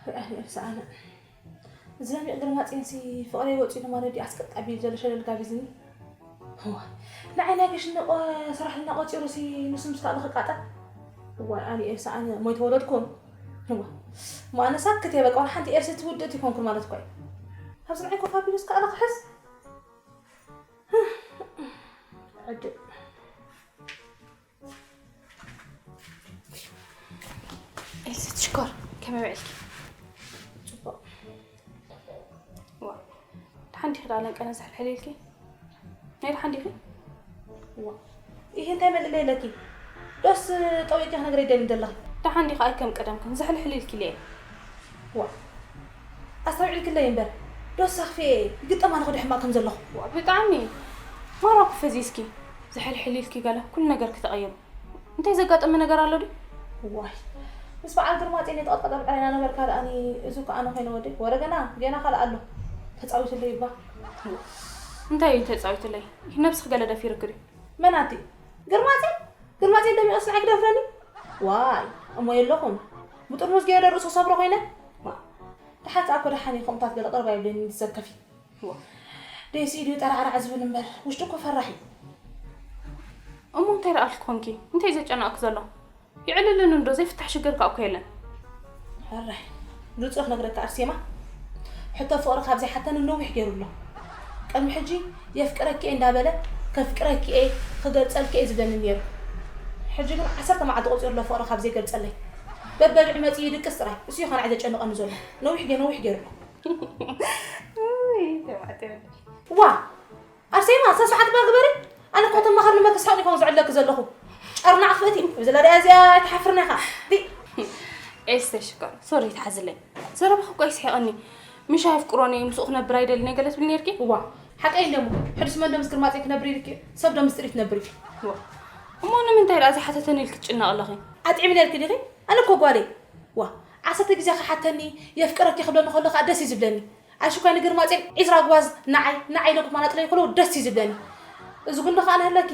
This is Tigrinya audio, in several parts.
ርኣይ፣ ንኤልሳ ኣነ። እዚ ደሚቕ ግርማጼንሲ ፍቕረይ ወጺኡ ማለት ድዩ? ኣስቀጥ ኣቢሉ ዘሎ ሸለል ጋቢዝኒ። እዋ፣ ንዓይ ናይ ገሽ ንቆ-፣ ሰራሕተኛ ቆጺሩሲ ንሱ ምስ ካልእ ክቃጠል? እዋ፣ ኣነ ኤልሳ ኣነ ሞይተ ወለድኩም። እዋ፣ እሞ ኣነ ሳክት እየ በቃ፣ ዋላ ሓንቲ ኤልሲ ትውድእት ይኮንኩን ማለት እኮ እዩ። ኣብዚ ንዓይ ኮፍ ኣቢሉስ ካልእ ክሕዝ? ዕድል። ኤልሲ ሽኮር፣ ከመይ ውዒልኪ? ጽቡቕ። ዋ፣ ደሓን ዲኺ? ደኣ ለንቀነ ዝሕልሕል ኢልኪ? ናይ ደሓን ዲኺ? ዋ፣ ይሄ እንታይ መልእለ ኣለኪ? ዶስ ጠዊቂ ክነግረ ይደሊ ዘለኺ? ደሓን ዲኺ? ኣይ ከም ቀደምክን ዝሕልሕል ኢልኪ ኢለ እየ። ዋ፣ ኣስተውዒልክለይ እምበር፣ ዶስ ሳኽፌ ይግጠም ኣለኹ ዶ ሕማቕ ከም ዘለኹ? ዋ፣ ብጣዕሚ ማራ እኮ ፈዚዝኪ። ዝሕልሕል ኢልኪ ገለ ኩሉ ነገር ክተቐይሩ። እንታይ ዘጋጠመ ነገር ኣሎ ድዩ? ዋይ፣ ምስ በዓል ግርማጼ እኔ ተቐጥቀጥ ብዕላይና ነበርካ ደኣኒ፣ እዚ እኮ ኣነ ኮይነ ወደይ። ወረ ገና፣ ገና ካልእ ኣሎ። ተጻዊትለይ እባ። እንታይ እዩ ተጻዊትለይ? ነብስኺ ገለ ደፊርኪ ድዩ? መን ኣቲ? ግርማጼ? ግርማጼ ደሚቑስ ንዓይ ክደፍረኒ? ዋይ፣ እሞ የለኹም። ብጥርሙዝ ገይረ ርእሱ ሰብሮ ኮይነ? ዋ፣ ደሓን ጻ እኮ ደሓን እዩ፣ ከምታት ገለ ቅርብ ኣይብለኒ፣ ዝዘከፊ። ዋ። ደስ ኢሉ ጠራዕራዕ ዝብል እምበር፣ ውሽጡ እኮ ፈራሕ እዩ። እሞ እንታይ ደኣ ኢልኪ ኮንኪ? እንታይ እዩ ዘጨንቐኪ ዘሎ? ይዕልልን እንዶ ዘይፍታሕ ሽግር ከኣ እኮ የለን። ሕራይ፣ ግልጹ ክነግረካ ኣርሴማ፣ ሕቶ ፍቕሪ ካብ ዘይሓተኒ ነዊሕ ገይሩ ኣሎ። ቅድሚ ሕጂ የፍቅረኪ እየ እንዳበለ፣ ከፍቅረኪ እየ፣ ክገልጸልኪ እየ ዝብለኒ ነይሩ። ሕጂ ግን ዓሰርተ መዓልቲ ቆጺሩ ኣሎ ፍቕሪ ካብ ዘይገልጸለይ። በበሊዑ መጺኡ ይድቅስ ጥራይ። እሱ እዩ ኸናዕ ዘጨንቐኒ ዘሎ። ነዊሕ ገ-፣ ነዊሕ ገይሩ ኣሎ። ውይ፣ ተባዕትዮ። ዋ! ኣርሴማ፣ ስነ ስርዓት እባ ግበሪ። ኣነ እኮ ተማኸርኒ መክስ ሓቂ ኮን ዝዕለክ ዘለኹ። ጨርናዕ ክፍእቲ፣ ብዝላ ደኣ እዚኣ ኣይትሓፍርና ኢኻ። ዲ- ኤስተ ሽኮር፣ ሶሪ፣ ይትሓዝለይ። ዘረባኺ እኮ ይስሕቐኒ። ምሽ ኣየፍቅሮን እየ፣ ምስኡ ክነብር ኣይደልን እየ ገለ ትብሊ ነይርኪ? እዋ፣ ሓቀይ እንደሞ፣ ሕድስ መን ዶ ምስ ግርማጼ ክነብር ኢልኪ፣ ሰብ ዶ ምስ ጥሪት ነብር ኢልኪ? እዋ። እሞ ንምንታይ ደኣ ዘይሓተተኒ ኢልኪ ትጭነቒ ኣለኺ? ኣጥዒምኒ ኢልኪ ዲኺ? ኣነ እኮ ጓለይ። ዋ፣ ዓሰርተ ግዜ ክሓተኒ፣ የፍቅረኪ ክብለኒ ከሎ ከኣ ደስ እዩ ዝብለኒ። ኣሽኳይ ንግርማጼን ዒስራ ጓዝ ንዓይ፣ ንዓይ ኢለ ክማናጥለይ ከሎ ደስ እዩ ዝብለኒ። እዚ ጉንዲ ከኣ ንህለኪ፣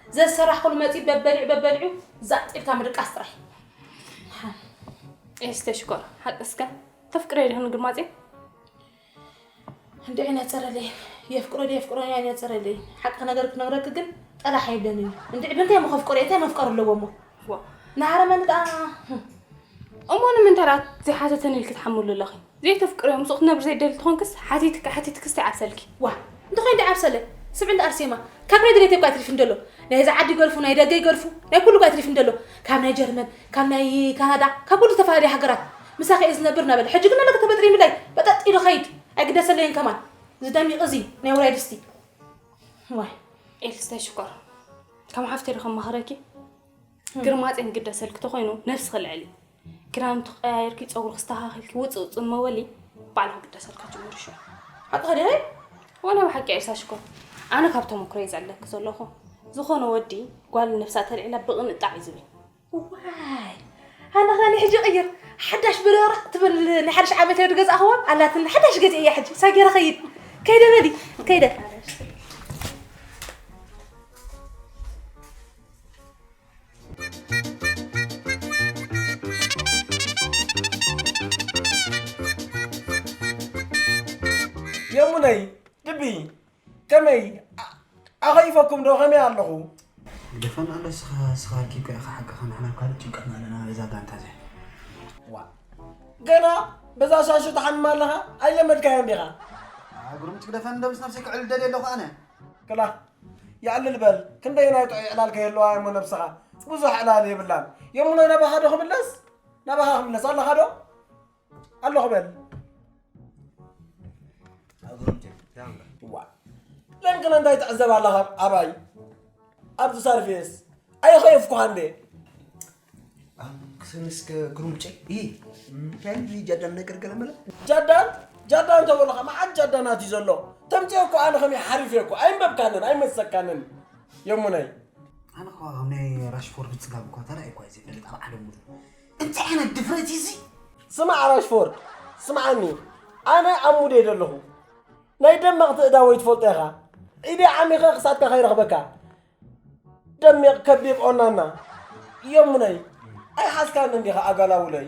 ዘሰራሕክሉ መጺ በበሊዑ በበሊዑ ዛጥ ኢልካ ምድቃስ ጥራይ። ኤስተ ሽኮር፣ ሓቂ እስከ ተፍቅረዮ ዲኺ ንግርማጼ? እንድዒ ነጸረለይ፣ የፍቅሮ ድዩ የፍቅሮኒ ኣይነጸረለይ። ሓቂ ነገር ክነግረኪ ግን ጠላሕ ኣይብለንን እዩ። እንድዒ ብምንታይ እሞ ከፍቅሮ እየ? እንታይ መፍቀር ኣለዎ እሞ? ዋ። ንሃረመኒ ደኣ። እሞ ንምንታይ ደኣ ዘይሓተተኒ ኢልኪ ትሓምሉ ኣለኺ? ዘይተፍቅርዮ ምስኡ ክትነብሪ ዘይደሊ ተኾንክስ ሓቲትኪ ሓቲትክስ እንታይ ዓብሰልኪ? ዋ፣ እንታይ እንታይ ዓብሰለ? ስምዒ እንዳ ኣርሴማ፣ ካብ ናይ ድሌተይ እኳ ኣይትሪፍን ደሎ። ናይዚ ዓዲ ይገድፉ፣ ናይ ደገ ይገድፉ፣ ናይ ኩሉ እኳ ኣይትሪፍን ደሎ። ካብ ናይ ጀርመን፣ ካብ ናይ ካናዳ፣ ካብ ኩሉ ዝተፈላለዩ ሃገራት ምሳኺ እየ ዝነብር እናበለ። ሕጂ ግን ኣለኪ ተበጥሪ ምላይ፣ በጠጥ ኢሉ ኸይድ። ኣይግደሰለይን ከማን። እዚ ደሚቕ እዚ ናይ ውራይ ድስቲ። ዋይ። ኤልስታይ ሽኮር፣ ከም ሓፍተይ ዶ ከማኽረኪ? ግርማጼ ክግደሰልኪ ተኾይኑ ነብስኺ ልዐሊ። ክዳውንቲ ቀያይርኪ፣ ጸጉርኺ ኣስተኻኺልኪ፣ ውጽእ ውጽእ እሞ በሊ፣ ባዕሉ ክግደሰልካ ጅምሩ ሽዑ። ሓቅኺ ዲኺ? ወላ ብሓቂ ኤልሳ ሽኮር፣ ኣነ ካብ ተመኩሮ እየ ዝዕለኪ ዘለኹ። ዝኾነ ወዲ ጓል ነብሳ ተልዒላ ብቕንጣዕ እዩ ዝብል። ዋይ፣ ኣነ ኸኣ ናይ ሕጂ ቀይር፣ ሓዳሽ ብርቕርቕ ትብል ናይ ሓድሽ ዓመት እየ ዝገዛእኽዋ ኣላትኒ፣ ሓዳሽ ገዚአ እያ ሕጂ፣ እሳ ገይረ ኸይድ። ከይደ በሊ፣ ከይደ። የሙነይ፣ ድቢ፣ ከመይ? ኣ-፣ ኣኸይፈኩም ዶ? ከመይ ኣለኹ? ግደፈና ኣሎ፣ ስኻ፣ ስኻ ኪኮ ኢኻ ሓቅኻ፣ ንሕና ኣብ ካልእ ጭንቀትና ኣለና፣ እዛ ጋንታ እዚኣ። ዋ፣ ገና በዛ ሻሹ ትሓምም ኣለኻ? ኣይለመድካዮን ዲኻ? ኣ፣ ግሩም ትግደፈኒ ዶ? ምስ ነብሰይ ክዕልል ደልየ ኣለኹ ኣነ። ክላ፣ የዕልል በል። ክንደየናይ ጥዑይ ዕላል ከይህልዋ እሞ ነብስኻ። ብዙሕ ዕላል የብላን። የሙነይ ናባኻ ዶ ክምለስ? ናባኻ ክምለስ ኣለኻ ዶ? ኣለኹ በል። ኣጉርምቲ፣ ዳምላ። ዋ። ለንቅነ እንታይ ትዕዘብ ኣለኻ ኣባይ? ኣብዚ ሰርፌስ። ኣይኸየፍኩኻ እንዴ? ኣም፣ ክስንስከ ግሩምጨ። ኢ፣ እንታይ ጃዳን ነገር ገለ መለ? ጃዳን? ጃዳን ተበሉኻ፣ መዓት ጃዳናት እዩ ዘሎ። ተምፅኦ እኮ ኣነ ከመይ ሓሪፍ እየ እኮ። ኣይንበብካንን፣ ኣይመሰካንን። የሙነይ። ኣነ እኮ ከም ናይ ራሽፎርድ ጽጋብ እኮ ተራእየ እኮ ኣይፈልጥ ኣብ ዓለም ሙሉ። እንታይ ዓይነት ድፍረት እዩ እዚ? ስማዕ ራሽፎርድ፣ ስምዓኒ። ኣነ ኣብ ሙድ እየ ዘለኹ። ናይ ደመቕ ትእዳወይ ትፈልጦ ኢኻ። ኢደይ ዓሚኸ ክሳድካ ከይረኽበካ። ደሚቕ ከቢብ ኦናና። የሙነይ፣ ኣይሓዝካን እንዲኻ ኣጋላውለይ።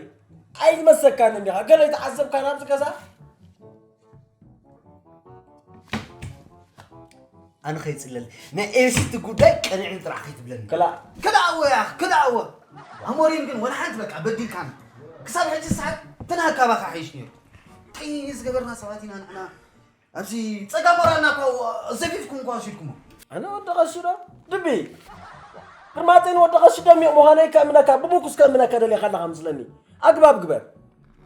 ኣይመሰካን እንዲኻ ገለ ተዓዘብካ ናብዚ ገዛ? ኣነ ከይፅለል ናይ ኤልሲቲ ጉዳይ ቀኒዕን ጥራሕ ከይትብለኒ። ክላእ። ክላእዎ እያ ክላእዎ። ኣሞሪም ግን ወላ ሓንቲ በቃ በዲልካን ክሳብ ሕጂ ሰዓት ተናካባኻ ሓይሽ ነይሩ። እንታይ ዝገበርና ሰባት ኢና ንሕና? ኣብዚ ጸጋ ሞራልና እኮ ዘፊፍኩም እኮ ወሲድኩሞ። ኣነ ወዲ ቀሺ ዶ? ድቢ። ግርማጤን ወዲ ቀሺ ዶ ሚቕ ምዃነይ ከእምነካ፣ ብሙኩስ ከእምነካ ደሊኻ ኣለኻ ምስለኒ። ኣግባብ ግበር።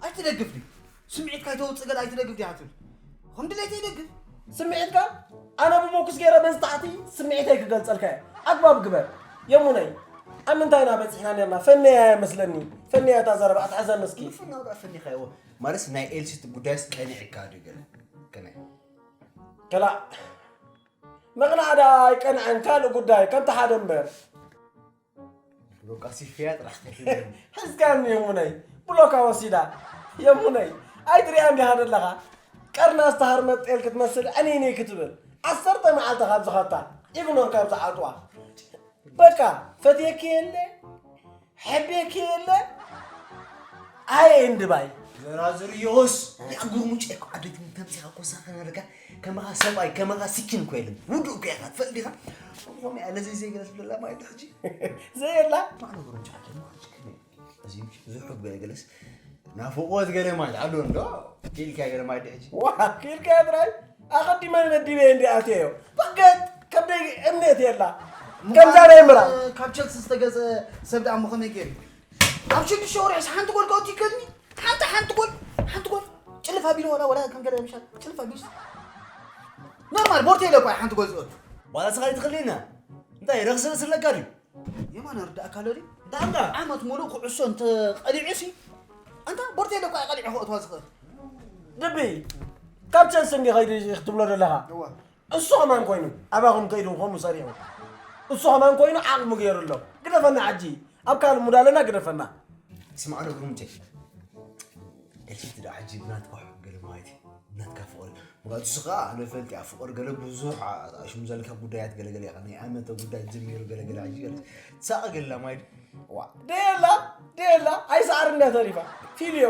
ኣይትደግፍ ድዩ? ስምዒትካ ይተውጽእ ገለ ኣይትደግፍ ዲኻ ትብል? ከም ድሌተይ ይደግፍ። ስምዒትካ? ኣነ ብሙኩስ ገይረ በዚ ታሕቲ ስምዒተይ ክገልጸልካ እየ። ኣግባብ ግበር። የሙነይ፣ ኣብ ምንታይ ኢና በጺሕና ነርና? ፈነያ እያ መስለኒ። ፈነያ እታ ዘረባ፣ ኣትሕዘኒ እስኪ። ፈና ወደ ፈኒኻ እዎ። ማለት ናይ ኤልሲቲ ጉዳይስ ቀኒዕካ ድዩ ገለ? ከመይ? ከላእ። ምቕናዕ ደኣ ኣይቀንዐን፣ ካልእ ጉዳይ፣ ከምቲ ሓደ እምበር። ብሎካ ሲፍያ ጥራሕ ከፊለኒ። ሕዝካኒ የሙነይ፣ ብሎካ ወሲዳ። የሙነይ፣ ኣይትሪኣን ዲኻ ዘለኻ? ቀርና ዝተሃርመት ጤል ክትመስል ዕንይንይ ክትብል። ዓሰርተ መዓልቲ ካብ ዝኸታ፣ ኢግኖር ካብ ዝዓጥዋ። በቃ፣ ፈትየኪ የለ፣ ሕቤኪ የለ፣ ኣየ እንድባይ። ዘራዝርዮስ፣ ያ ጉርሙጭ እኮ ዓደግን ተምሲኻ ኮሳኸ ነርካ፣ ከማኻ ሰብኣይ፣ ከማኻ ስኪን እኮ የለን። ውዱእ እኮ ኢኻ፣ ትፈልጥ ዲኻ? ከምኡ እያ፣ ነዚ ዘይገለስ ብለላ ማለት ሕጂ። ዘየላ? ማዕዶ ጉርሙጭ ዓደግን ሕጂ ከመይ? እዚ ብዙሕ በለ ገለስ ናፍቖት ገለ ማይ ኣሎ እንዶ? ኪልካ ገለ ማይ ድሕጂ? ዋ፣ ኪልካ ጥራይ? ኣቐዲመ መዲበ እንዲ ኣትየዮ። በገት ከብደይ እምነት የላ። ከምዛ ናይ ምራ። ካብ ቸልሲ ዝተገዘ ሰብ ደኣ እሞ ከመይ ገይሩ? ኣብ ሽዱሽተ ወርሒስ ሓንቲ ጎል ከእቱ ይከድኒ? ሓንቲ፣ ሓንቲ ጎል፣ ሓንቲ ጎል። ጭልፍ ኣቢሉ ወላ፣ ወላ ከም ገለ ምሻል፣ ጭልፍ ኣቢሉስ። ኖርማል፣ ቦርቴለ እኮ ሓንቲ ጎል ዝእቱ። ዋላ ስኻ ይትኽልኒ? እንታይ ረኽሲ ርእሲ ኣለካ ድዩ? የማነ ርዳእካ ኣሎ ድዩ? እንታይ ኣምካ? ዓመት ሙሉእ ኩዕሶ እንተቐሊዑሲ፣ ኣንታ ቦርቴለ እኮ እዩ ቀሊዑ ከእትዋ ዝኽእል። ድቢ፣ ካብ ቸልሲ እንዲ ኸይዱ ክትብሎ ዘለኻ? እወ። እሱ ኸማን ኮይኑ፣ ኣባኹም ከይዱ ከምኡ ሰሪሑ። እሱ ኸማን ኮይኑ ዓቕሙ ገይሩ ኣሎ። ግደፈና ሕጂ። ኣብ ካልእ ሙድ ኣለና፣ ግደፈና። ስማዕ ዶ ግሩምቼ፣ ኤልሲቲ ዶ ሕጂ ብናትካ ሕጊ ገለ ማለት እዩ። ብናትካ ፍቕሪ። ምኽንያቱ እሱ ኸኣ ኣነ ፈልጥ እያ፣ ፍቕሪ ገለ ብዙሕ ኣሽሙ ዘለካ ጉዳያት ገለ ገለ ኢኻ። ናይ ኣመተ ጉዳይ ጀሚሩ ገለ ገለ ሕጂ ገለ ሳቐ ገላ ማይ ዋ። ደየላ፣ ደየላ፣ ኣይሰዓር እንዳ ተሪፋ። ፊልዮ።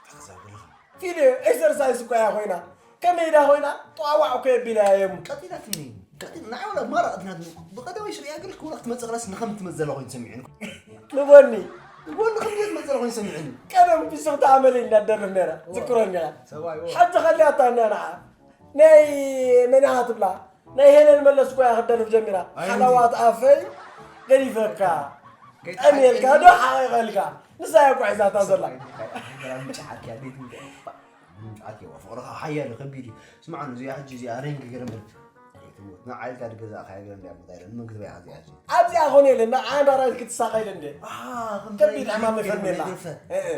ተዛብልኻ። ፊልዮ፣ ኤክሰርሳይስ እኮ እያ ኮይና። ከመይ ኢዳ ኮይና? ጠዋዋዕ እኮ የቢላ እያ የሙ። ቀጢላትኒ። ቀጢል፣ ንዓይ ወላ ማራ ቀጢላትኒ። ብቐዳማይ ሽርያ ገለ ክብላ ክትመጽእ ኸላስ ንኸም ትመጽእ ዘላ ኮይኑ ሰሚዑኒ። ንጎኒ። ንጎኒ ከም ትመጽእ ዘላ ኮይኑ ሰሚዑኒ። ቀደም ብስኽቲ ኣመለይ እንዳደርፍ ነይራ። ዋ። ዝክረኒ ኢኻ። ሰብኣይ፣ ዋ። ሓንቲ ኸሊኣታ እና ንዓ። ናይ መን ኢኻ ትብላ? ናይ ሄለን መለስ እኮ እያ ክትደርፍ ጀሚራ። ኣይ፣ ሓላዋት ኣፈይ ገዲፈካ። ከይትሓቂ ጠሚልካ ዶ ሓቒቐልካ? ንሳ እያ እኮ ሒዛታ ዘላ። ምጭዓት እያ፣ ቤት ምጭዓት። ምጭዓት እያ፣ ፍቕርኻ ሓያል እዩ፣ ከቢድ እዩ። ስምዓኒ፣ እዚኣ ሕጂ እዚኣ ሬንግ ገለ መለ። ንዓይልካ ድገዛእካ እያ ገለ እንድያ መታይለ። ንመን ክትበያ እዚኣ ሕጂ? ኣብዚኣ ኾነ የለ፣ ንዓ እንዳራይት ክትሳቐይለ እንደ። ኣሃ፣ ከም ከቢድ ዕማም ይፈርሜላ። እ፣ እ።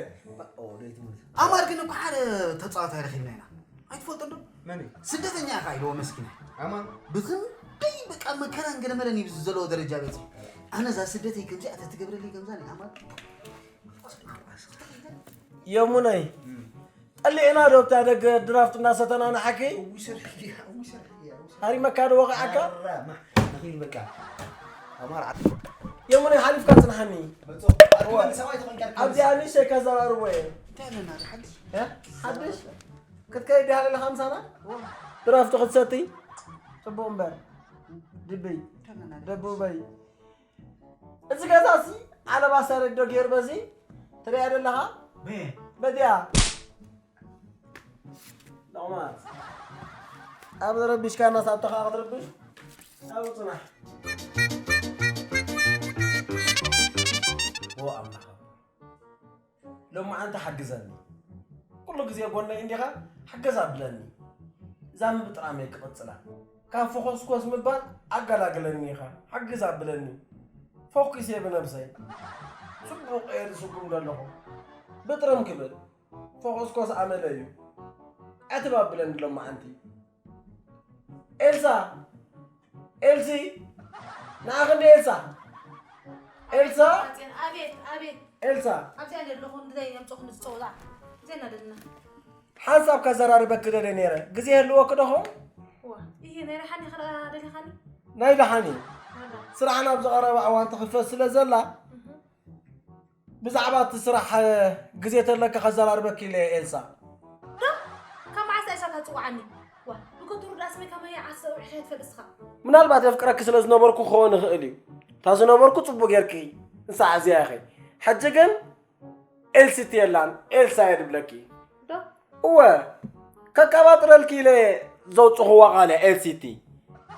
ኦ፣ ደይ ትምህርቲ። ኣማር ግን እኮ ሓደ ተጻዋታይ ረኺብና ኢና። ኣይትፈልጦ ዶ? መን እዩ? ስደተኛ ኢኻ ኢልዎ መስኪና። ኣማን? ብኽንደይ በቃ መከራን ገለመለን እዩ ዘለዎ ደረጃ በፂሑ። ኣነ እዛ ስደተይ ከምዚኣ ተትገብረለይ ከምዛ ናይ ኣማን። የሙነይ፣ እም። ጠሊዕና ዶ ኣብታ ደገ ድራፍት እናሰተና ንሓኪ? እዊ ስርሒ፣ እዊ ስርሒ፣ እዊ ስርሒ። ሃሪመካ ዶ ወቒዓካ? ኣራ፣ ማ-፣ ንኺድ በቃ። ኣማር ዓ-፣ የሙነይ ሓሊፍካ ጽንሓኒ። መጾ፣ ኣርክበኒ፣ ሰብኣይ ተኾንካ ኣርክበኒ። ኣብዚኣ ንእሽተይ ከዘራርቦ እየ። እንታይ ኣለና፣ ሓድሽ? እ? ሓድሽ? ክትከይድ ዲኻ ዘለኻ ምሳና? እወ። ድራፍት ክትሰቲ? ጽቡቕ እምበር። ድብይ። ደቡበይ። እዚ ገዛሲ ዓለባ ሰረድ ዶ ገይሩ በዚ? ትሪኣ ዘለኻ? በየ? በዚኣ። ሎቕማጽ። ኣብ ረቢሽካ እናሳብተኻ ክትርብሽ? ኣብኡ ጽናሕ። ኦ ኣምላኽ። ሎማዓንቲ ሓግዘኒ። ኩሉ ግዜ ጎነይ እንዲኻ፣ ሓገዝ ኣብለኒ። እዛ ምብጥራመይ ክቕጽላ። ካብ ፈኾስኮስ ምባል ኣገላግለኒ ኢኻ፣ ሓግዝ ኣብለኒ። ፈኲሰ ብነብሰይ። ጽቡቕ እየ ዝስጉም ዘለኹ። ብጥርም ክብል። ፈኾስኮስ ኣመለይ እዩ። ዕትብ ኣብለኒ ሎማዓንቲ። ኤልሳ! ኤልሲ! ንዓኺ እንደ ኤልሳ! ኤልሳ! ኣቤት፣ ኣቤት። ኤልሳ! ኣብዚ ኣለ ኣለኹ፣ እንድዘይ የምጽኹ ንዝጸውላ። ዜና ደልና። ሓንሳብ ከዘራርበኪ ደልየ ነይረ። ግዜ ይህልወኪ ዶ ኸውን? እዋ፣ ይሄ ናይ ደሓን ኢኻ ደሊኻኒ? ናይ ደሓን እዩ። ናዳ። ስራሕና ኣብ ዝቐረበ እዋን ትኽፈት ስለ ዘላ፣ እህ። ብዛዕባ እቲ ስራሕ ግዜ ተለካ ከዘራርበኪ ኢለ ኤልሳ። ካብ መዓስ ኢልካ ትፅውዓኒ? ዋ ብከንቱ ርዳእ ስመይ ካብ መያ ዓርሰ ውዒ ከይትፈልጥ እስኻ። ምናልባት የፍቅረኪ ስለ ዝነበርኩ ክኸውን ይኽእል እዩ። እታ ዝነበርኩ ጽቡቕ ጌርኪ እንሳዕ እዚኣ ኢኺ። ሕጂ ግን ኤልሲቲ የላን፣ ኤልሳ እየ ድብለኪ። ዶ እወ ከቀባጥረልኪ ኢለ ዘውፅኽዋ ቃል እያ ኤልሲቲ።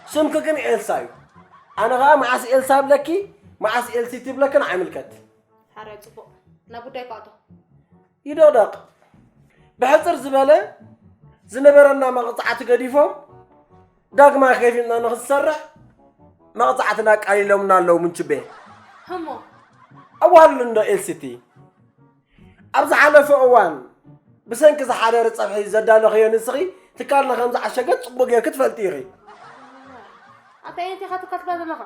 ስምኪ ግን ኤልሳ እዩ። ኣነ ኸዓ መዓስ ኤልሳ ብለኪ መዓስ ኤልሲቲ ብለክን ኣይምልከት። ሓራይ ፅቡቕ ናብ ጉዳይ ክኣቶ። ይደቕደቕ። ብሕፅር ዝበለ ዝነበረና መቕፃዕቲ ገዲፎም ዳግማይ ከፊልና ንክንሰርሕ መቕፃዕትና ኣቃሊሎምና ኣለዉ ምንችቤ። ህሞ ኣዋህልሉ እንዶ ኤልሲቲ ኣብ ዝሓለፈ እዋን ብሰንኪ ዝሓደረ ፀብሒ ዘዳለኽዮ ንስኺ ትካልና ከም ዝዓሸገት ፅቡቅ ጌርኪ ትፈልጢ ኢኺ። ኣንታ ኣየንቲ ኢኻ ትካል ትብላ ዘለኻ?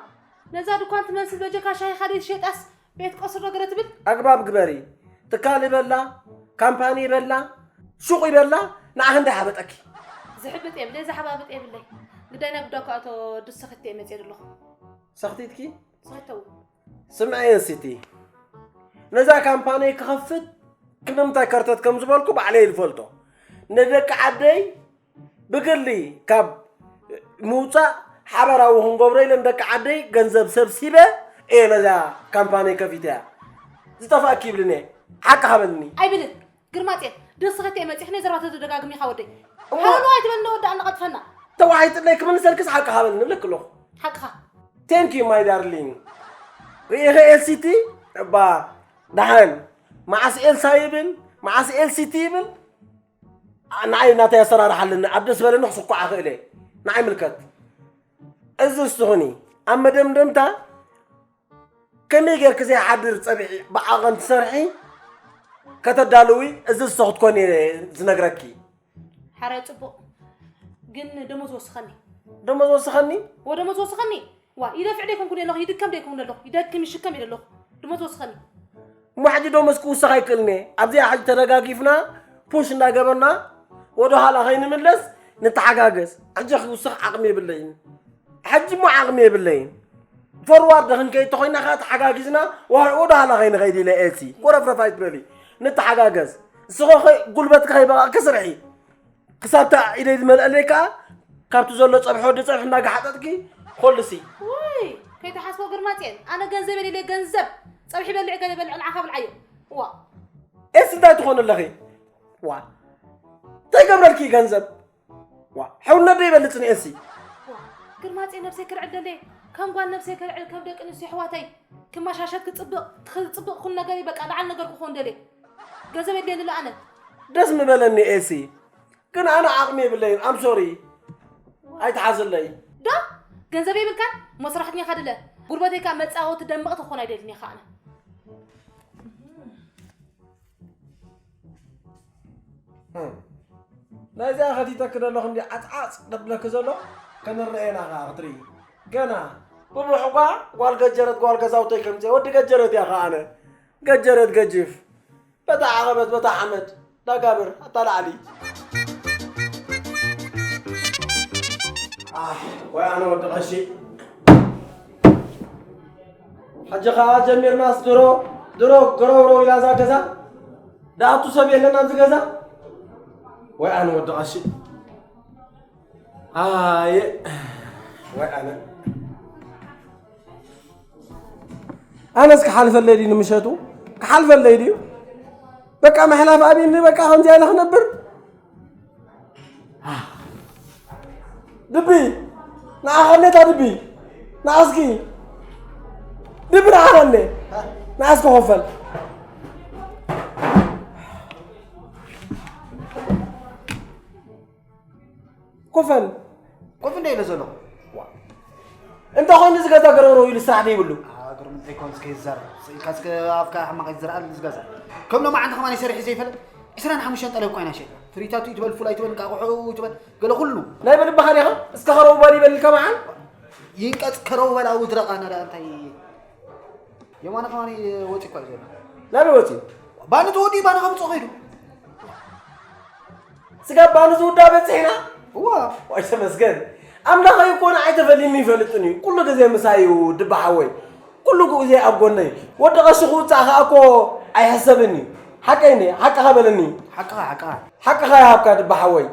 ነዛ ድኳን ትመስል በጀካ ሻሂ ካደይ ትሸጣስ ቤት ቀስር ዶ ገለ ትብል? ኣግባብ ግበሪ። ትካል ይበላ፣ ካምፓኒ ይበላ፣ ሹቕ ይበላ፣ ንዓኺ እንታይ ሓበጠኪ? ዝሕብጥ የብለይ፣ ዝሓባብጥ የብለይ። ግዳይ ናብ ጉዳይ ክኣቶ ድሰኽት እየ መፅየ ዘለኹ። ሰኽቲትኪ? ሰተው ስምዐ ኤልሲቲ፣ ነዛ ካምፓኒ ክኸፍት ክንምንታይ ከርተት ከም ዝበልኩ ባዕለይ ዝፈልጦ። ንደቂ ዓደይ ብግሊ ካብ ምውፃእ ሓበራዊ ክንገብሮ ኢለ ንደቂ ዓደይ ገንዘብ ሰብሲበ እየ ነዛ ካምፓኒ ከፊተያ። ዝጠፋእኪ ይብልን እየ። ሓቂ ሃበልኒ። ኣይብልን። ግርማፅኤ ድስኸት እየ መፂኽኒ ዘረባ ተደጋግሚ ኢኻ ወደይ። እሞ- ሃለሉ ኣይትበል ነወዳእ እናቐጥፈና። ተዋሒጥለይ ክምልሰልክስ ሓቂ ሃበልኒ እብለኪ ኣለኹ። ሓቅኻ። Thank you my darling። ርኢኺ ኤልሲቲ እባ ደሓን መዓስ ኤልሳ ይብል መዓስ ኤልሲቲ ይብል። ንዓይ ናተይ ኣሰራርሓ ኣለኒ። ኣብ ደስ በለኒ ክስኳዕ እኽእል እየ። ንዓይ ምልከት። እዚ እስኹኒ ኣብ መደምደምታ ከመይ ጌርኪ ዘይሓድር ጸብሒ ብዓቐን ትሰርሒ ከተዳልዊ እዚ እስኹ ክትኮኒ እየ ዝነግረኪ። ሓራይ ፅቡቕ ግን ደሞዝ ወስኸኒ። ደሞዝ ወስኸኒ? ወደሞዝ ወስኸኒ። ዋ ይደፍዕ ደይኮንኩ ኣለኹ ይድከም ደይኮንኩ ኣለኹ ይደክም ይሽከም ኢለ ኣለኹ። ደሞዝ ወስኸኒ። እሞ ሕጂ ደሞዝ ክውሰኽ ኣይክእልን እየ። ኣብዚኣ ሕጂ ተደጋጊፍና ፑሽ እንዳገበርና ወደ ኋላ ከይንምለስ ንተሓጋገዝ። ሕጂ ክውስኽ ዓቕሚ የብለይን። ሕጂ እሞ ዓቕሚ የብለይን። ፎርዋርድ ክንከይድ ተኾይና ከዓ ተሓጋጊዝና ወደ ኋላ ከይንኸይድ ኢለ ኤልሲ። ኮረፍረፍ ኣይትበሊ። ንተሓጋገዝ። እስኸ ጉልበትኪ ከይበቐቕኪ ስርሒ። ክሳብታ ኢደይ ዝመልአለይ ከዓ ካብቲ ዘሎ ፀብሒ ወዲ ፀብሒ እናጋሓጠጥኪ ኮልሲ። ውይ ከይትሓስቦ ግርማፅኤን ኣነ ገንዘብ የለ ገንዘብ ፀብሒ በልዕ ገለ በልዕ ንዓኻ ብልዓዮ። ዋ ኤስ እንታይ ትኾን ኣለኺ? ዋ እንታይ ገብረልኪ ገንዘብ? ዋ ሕውነት ዶ ይበልፅ ንኤሲ? ዋ ግርማፅኤ ነብሰይ ክርዕድ ደለየ ከም ጓል ነብሰይ ክርዕድ ከም ደቂ ኣንስትዮ ኣሕዋተይ ክመሻሸት ክፅብቕ ክፅብቕ ኩሉ ነገር በቃ ንዓል ነገር ክኾን ደለየ። ገንዘብ የድልየኒ ኣሎ ኣነ። ደስ ምበለኒ ኤሲ ግን ኣነ ዓቕሚ የብለይን። ኣም ሶሪ ኣይትሓዝለይ። ዶ ገንዘብ የብልካን እሞ ሰራሕተኛኻ ድለ ጉልበተይ ከዓ መፃወቲ ደመቕቲ ክኾን ኣይደልን እየ ከዓ ኣነ። ናይዚኣ ከቲተኪ ዘሎ ክንዲ ዓፅዓፅ ደብለኪ ዘሎ ከንረኤና ከዓ ክትርኢ ገና ብብሕጓ ጓል ገጀረት ጓል ገዛውተይ ከምፅእ ወዲ ገጀረት እያ ከዓ ኣነ ገጀረት ገጅፍ በታ ዓቐበት በታ ሓመድ ዳጋብር ኣታ ላዕሊ። ኣሕ፣ ወይ ኣነ ወዲ ቀሺ። ሕጂ ኸዓ ጀሚርናስ ድሮ ድሮ ገረውረው ኢላ እዛ ገዛ። ደኣቱ ሰብ የለን ኣብዚ ገዛ። ወይ ኣነ ወዲ ቀሺ። ኣየ ወይ ኣነ ኣነስ ክሓልፈለይ ድዩ ንምሸቱ? ክሓልፈለይ ድዩ? በቃ ምሕላፍ ኣብዩኒ በቃ ከምዚ ኢለ ክነብር። ድቢ ንዓኻ ነታ ድቢ ንዓስኪ ድቢ ንዓኻ ነ ንዓስኪ ኮፈል ኮፈል ኮፍ እንደ ኢለ ዘለኹ። እንተ ኾይኑ እዚ ገዛ ገረውረው ኢሉ ስራሕ ዘይብሉ። ኣግርም እንታይ ኮን እስከ ይዛረብ። ስኢልካ እስከ ኣፍካ ሕማቕ ይዝርኣል እዚ ገዛ። ከም ሎማዓንቲ ከማን ይሰርሕ ዘይፈልጥ ዕስራን ሓሙሽተን ጠለብ ኮይና ሸይጣ። ፍሪታቱ ይትበል ፉል ኣይትበል እንቃቑሑ ይትበል ገለ ኩሉ። ናይ በልባኻ ዲኻ? እስከ ከረው በል ይበል ከማዓን። ይንቀጽ ከረው በል ኣውድረቕ ኣነ ደኣ እንታይ የማነ ከማን ወጺ እኳ እዩ ዘሎ። ናበይ ወጺ? ባኒ ተወዲኡ ባኒ ከምጽኦ ከይዱ። ስጋብ ባኒ ዝውዳ በፂሕና። እዋ። ዋይ ተመስገን ኣምላኸይ እኮ ንዓይ ተፈልዩኒ ይፈልጥን እዩ። ኩሉ ግዜ ምሳይ እዩ ድባ ሓወይ። ኩሉ ግዜ ኣብ ጎነይ። ወዲ ቀሺ ክውፃእ ከዓ እኮ ኣይሕሰብኒ። ሓቀይ እንዴ? ሓቅኻ በለኒ። ሓቅኻ፣ ሓቅኻ። ሓቅኻ ይሃብካ ድባ ሓወይ።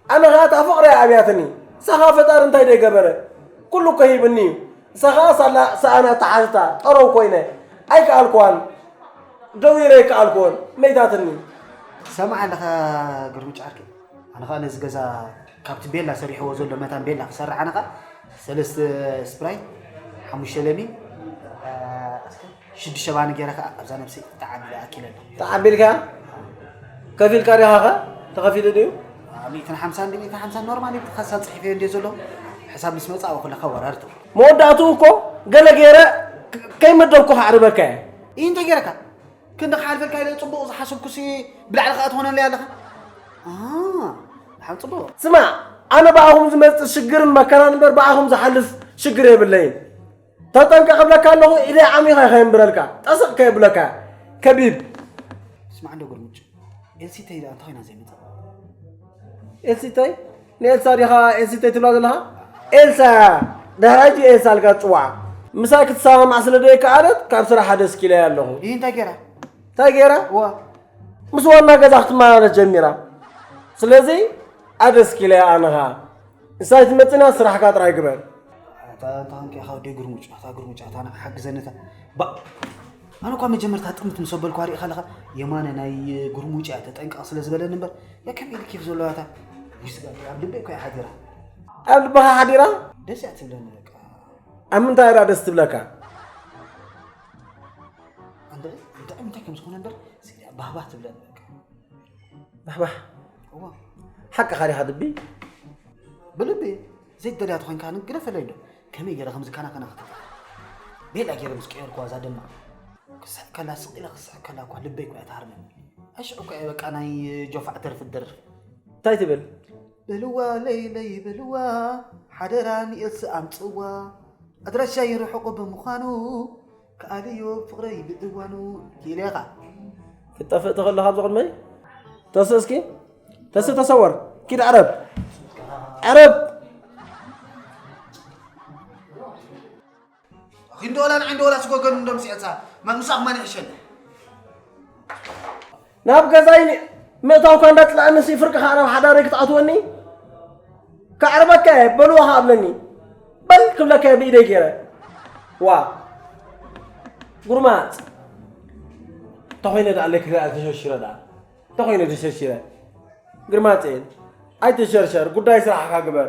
ኣነ ኸኣ እታ ፍቕሪ ኣብያትኒ። ንሳኻ ፈጣሪ እንታይ ደይገበረ? ኩሉ እኮ ሂብኒ እዩ። ንሳ ኸኣ ሳላ ሰኣና ተሓዝታ ጠረው ኮይነ። ኣይከኣልኩዋን። ደዊረ ኣይከኣልኩዎን። መይታትኒ። ሰማዕ ኣለኻ ግርምጭ ዓርከይ። ኣነ ኸኣ ነዚ ገዛ ካብቲ ቤላ ሰሪሕዎ ዘሎ መታን ቤላ ክሰርሕ ኣነ ኸኣ ሰለስተ ስፕራይት፣ ሓሙሽተ ለሚን፣ እ፣ እስከ ሽዱሽተ ባኒ ገይረ ኸኣ ኣብዛ ነብሰይ ተዓቢለ ኣኪለ ኣለኹ። ተዓቢልካ? ከፊልካ ዲኻ ኸ? ተኸፊሉ ድዩ? አ፣ ሚእትን ሓምሳን እንዲ ሚእትን ሓምሳን ኖርማል እዩ። ብትኸሳ ጽሒፈዮ እንድየ ዘለኹ። ሕሳብ ምስ መጻ ኣብ ኩለኻ ወራርቶ። መወዳእትኡ እኮ ገለ ገይረ ከይመደብኩ ከዕርበካ እየ። እንታይ ገይረካ? ክንዲ ክሓልፈልካ ኢለ ጽቡቕ ዝሓሰብኩሲ ብላዕሊ ከኣ ትኾነለይ ኣለኻ። አ፣ ደሓን ጽቡቕ። ስማዕ፣ ኣነ ብኣኹም ዝመጽእ ሽግርን መከራን እምበር ብኣኹም ዝሓልፍ ሽግር የብለይን። ተጠንቀቕ እብለካ ኣለኹ፣ ኢደይ ዓሚኻ ከየንብረልካ፣ ጠስቕ ከየብለካ። ከቢብ። ስማዕ እንዶ ግርምጭ፣ ኤልሲተይ ደኣ እንታይ ኮይና ዘይመጸት? ኤልሲተይ? ንኤልሳ ዲኻ ኤልሲተይ ትብላ ዘለኻ? ኤልሳ፣ ድሕሪ ሕጂ ኤልሳ ኢልካ ትጽውዓ። ምሳይ ክትሰማማዕ ስለ ዘይከኣለት ካብ ስራሓ ደስኪለያ ኣለኹ። ይህ እንታይ ገይራ? እንታይ ገይራ? እዋ። ምስ ዋና ገዛ ክትመላለስ ጀሚራ። ስለዚ ኣደስኪለያ ኣነ ኸኣ። ንሳይ ትመጽና ስራሕካ ጥራይ ግበር። ኣታ፣ ኣታ፣ እንኪ፣ ኣታ ወደይ ግርሙጭ፣ ኣታ ግርሙጭ፣ ኣታ ንዓ ሓግዘኒ፣ ኣታ። ባ-፣ ኣነ እኳ መጀመርታ ጥምት ምስ ኣበልኩ ኣሪእኻ ኣለኻ፣ የማነ ናይ ግርሙጭ እያ ተጠንቀቕ ስለ ዝበለኒ እምበር፣ ያ ከመይ ኢሉ ኬፍ ዘለዋ እታ ዊስጋ ኣብ ልበይ እኮ እያ ሓዲራ። ኣብ ልብኻ ሓዲራ? ደስ እያ ትብለኒ በቃ። ኣብ ምንታይ እያ ደስ ትብለካ? ኣንተ እንታይ፣ እንታይ ከም ዝኾነ እምበር፣ ስኢላ ባህባህ ትብለኒ በቃ። ባሕባሕ። እዋ። ሓቅኻ ዲኻ ድቢ? ብልቢ ዘይትደልያ ተኾይንካ ግን ግደፈለይ እንዶ። ከመይ ገይረ ከም ዝከናኸና ክትብል። ቤላ ገይረ ምስ ቀየርኩዋ እዛ ደማ። ክስሕቀላ ስቕ ኢለ ክስሕቀላ እኳ ልበይ እኳ እያ ትሃርመኒ። ኣሽዑ እኳ እየ በቃ ናይ ጆፋዕ ደርፊ ትደርፍ። እንታይ ትብል? በልዋ ለይለይ በልዋ፣ ሓደራ ንኤልሲ ኣምጽዋ። ኣድራሻይ ርሑቕ ብምዃኑ፣ ከኣልዮ ፍቕረይ ብእዋኑ ኢለ ኢኻ። ክትጠፍእ ትኽእል ኣለኻ ኣብዚ ቅድመይ? ተስእ እስኪ። ተስእ ተሰወር። ኪድ ዕረብ። ዕረብ። ኺንዶላ ንዒንዶላ ስጎገኑ እንዶ ምስ ኤልሳ፣ መ-፣ ምሳኹም መን ይሕሸኒ? ናብ ገዛይ ምእታውካ እንዳጽላእንሲ ፍርቂ ከኣ ናብ ሓዳረይ ክትኣትወኒ? ከዕርበካ እየ፣ በልዎ ከኣ ኣብለኒ። በል ክብለካ እየ ብኢደይ ገይረ። ዋ። ጉርማጽ። እንተኾይነ ደኣ ኣለይ ክሪኣ ተሸርሽረ ደኣ። እንተኾይነ ተሸርሽረ። ግርማጽ እየ። ኣይትሸርሸር፣ ጉዳይ ስራሕካ ግበር።